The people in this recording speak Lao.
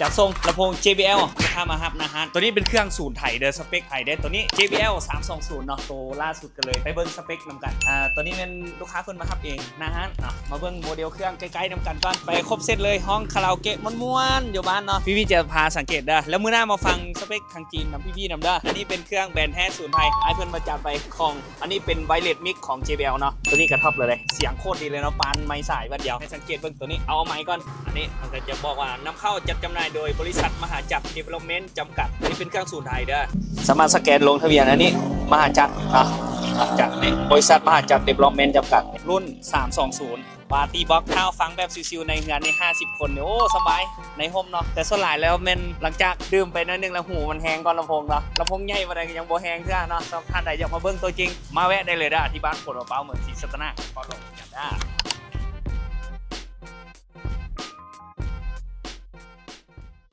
ຈັດສົ່ງລຳໂພງ JBL ລູກຄ້າມາຮັບໜ້າຮ້ານ. ໂຕນີ້ເປັນເຄື່ອງສູນໄທເດີ ສະເປັກໄທເດີ ໂຕນີ້ JBL ສາມສອງສູນເນາະ ໂຕລ່າສຸດກັນເລີຍ. ໄປເບິ່ງສະເປັກນຳກັນ. ອາ ໂຕນີ້ແມ່ນລູກຄ້າເພິ່ນມາຮັບເອງໜ້າຮ້ານເນາະ. ມາເບິ່ງໂມເດວເຄື່ອງໃກ້ໆນຳກັນກ່ອນ. ໄປຄົບເຊັດເລີຍ ຮ້ອງຄາຣາໂອເກະມ່ວນໆຢູ່ບ້ານເນາະ. ພີ່ໆຈະພາສັງເກດເດີ ແລ້ວມື້ໜ້າມາຟັງສະເປັກທາງຈີນນຳພີ່ໆນຳເດີ. ອັນນີ້ເປັນເຄື່ອງແບນແທ້ສູນໄທ ອ້າຍເພິ່ນມາຈັດໄປຂອງ ອັນນີ້ເປັນ wireless mic ຂອງ JBL ເນາະ. ໂຕນີ້ກະທັອບເລີຍເດ້ ສຽງໂຄດດີເລີຍເນາະ ປານໄມສາຍບາດດຽວ. ໃຫ້ສັງເກດເບິ່ງໂຕນີ້ ເອົາໄມກ່ອນ. ອັນນີ້ເຮົາກະຈະບອກວ່າ ນຳເຂົ້າຈັດຈຳໜ່າຍໂດຍບໍລິສັດມະຫາຈັກ Development ຈຳກັດ. ອັນນີ້ເປັນເຄື່ອງສູນໄທເດີ ສາມາດສະແກນລົງທະບຽນ. ອັນນີ້ມະຫາຈັກເນາະ ມະຫາຈັກນີ້ ບໍລິສັດມະຫາຈັກ Development ຈຳກັດ ລຸ້ນສາມສອງສູນ Party Box. ຖ້າເຮົາຟັງແບບຊິວໆໃນເຮືອນນີ້ ຫ້າສິບຄົນນີ້ ໂອ້ ສະບາຍໃນຮົ່ມເນາະ. ແຕ່ສ່ວນຫຼາຍແລ້ວແມ່ນຫຼັງຈາກດື່ມໄປໜ້ອຍໜຶ່ງແລ້ວ ຫູມັນແຮງກ່ອນລຳໂພງເນາະ. ລຳໂພງໃຫຍ່ປານໃດກະຍັງບໍ່ແຮງເທື່ອເນາະ. ສຳລັບທ່ານໃດຢາກມາເບິ່ງໂຕຈິງ ມາແວະໄດ້ເລີຍເດີ ທີ່ບ້ານໂພນມະພ້າວ ເມືອງສີສັດຕະນາກ ນະຄອນຫຼວງວຽງຈັນເດີ.